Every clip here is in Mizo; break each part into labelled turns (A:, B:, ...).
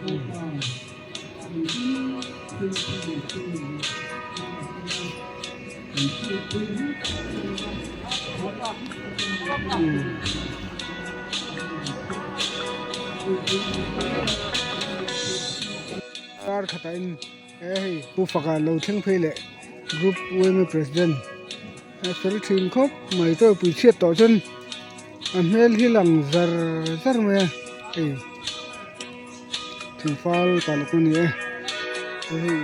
A: Kar khatah in he hei Pu Faka lo thleng phei leh group yma president a fel thin khawp mai chaw pui chhiat tawh chuan a hmel hi lang zar zar mai a hei thingfal taluk a ni e hei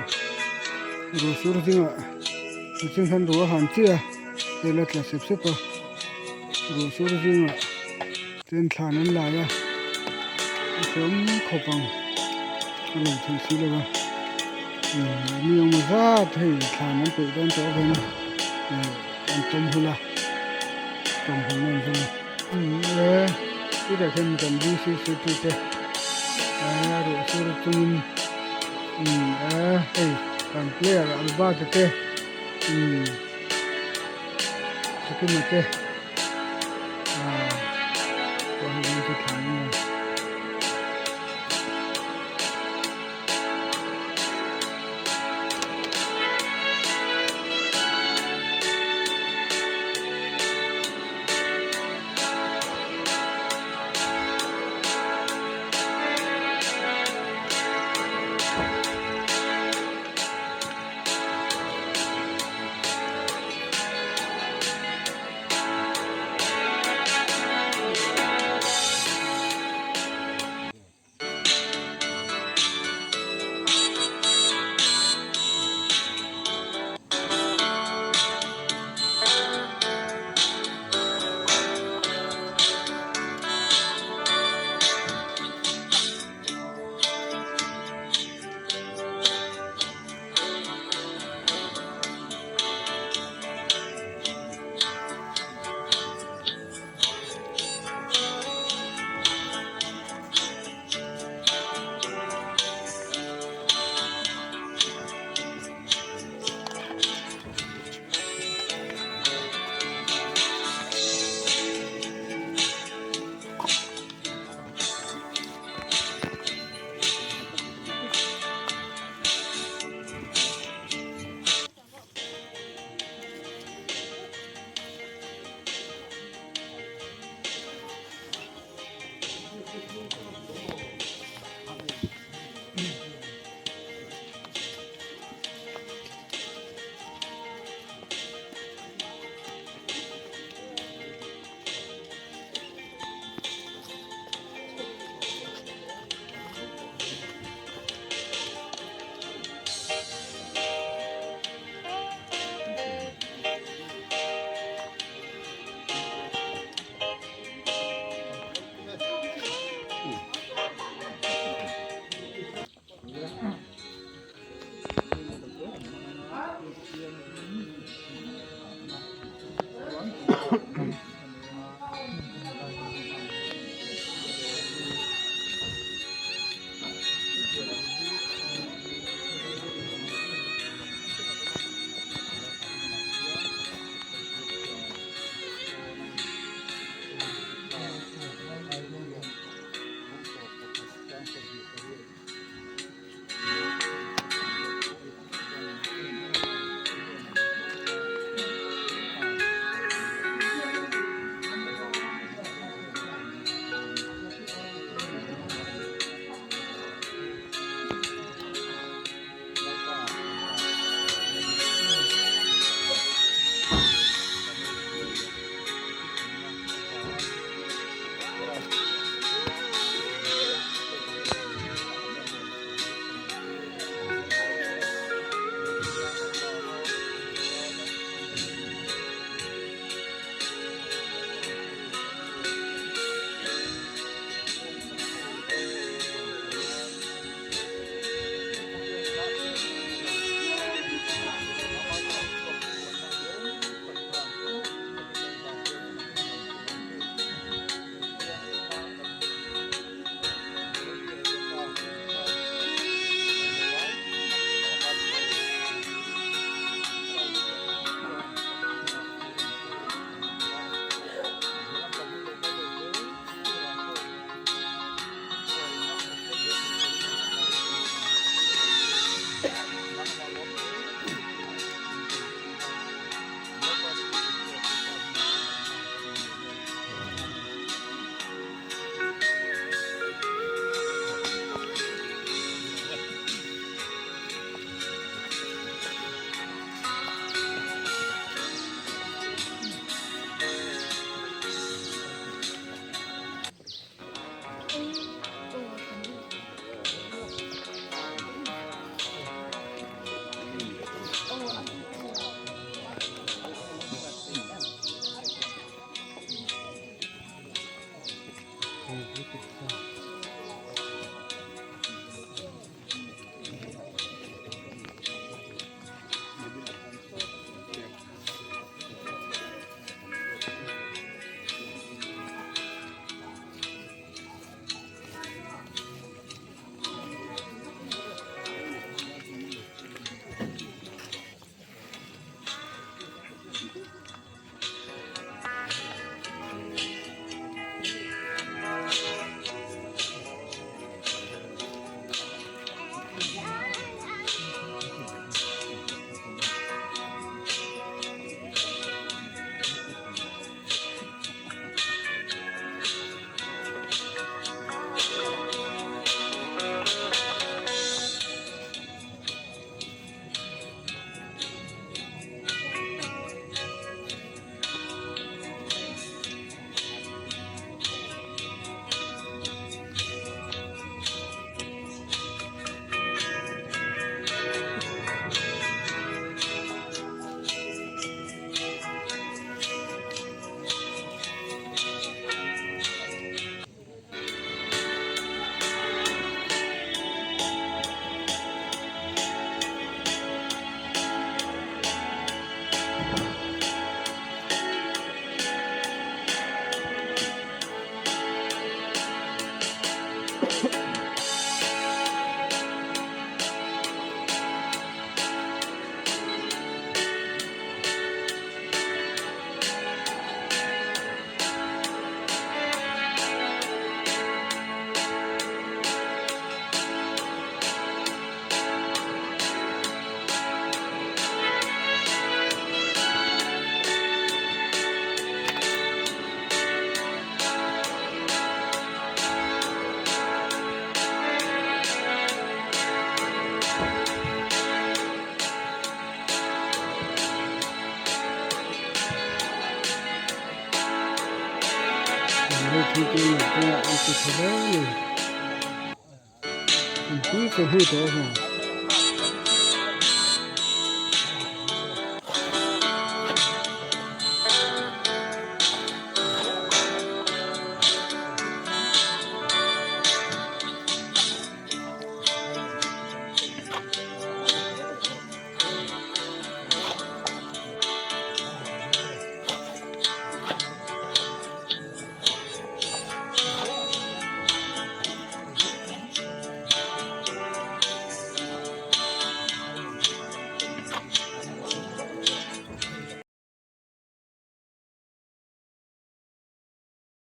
A: ruah sur zingah mihring hian ruah a han chiah a hei la tla sep sep a ruah sur zingah chuan thlan an lai a a hreawm khawp ang a lo theih si lo a mi engemaw zat hei thlan an peih dawn tawh avangin an tawm hul a tawm hul na an zawng a. E chutah khian kan BCCT te ruah sur chungin hei kan player Albert a te Thakima te pawh hei rawn che thla ania. Hei thingtui nen pawh an ti tha hle a ni. An pui chawhnu tawh a hmu.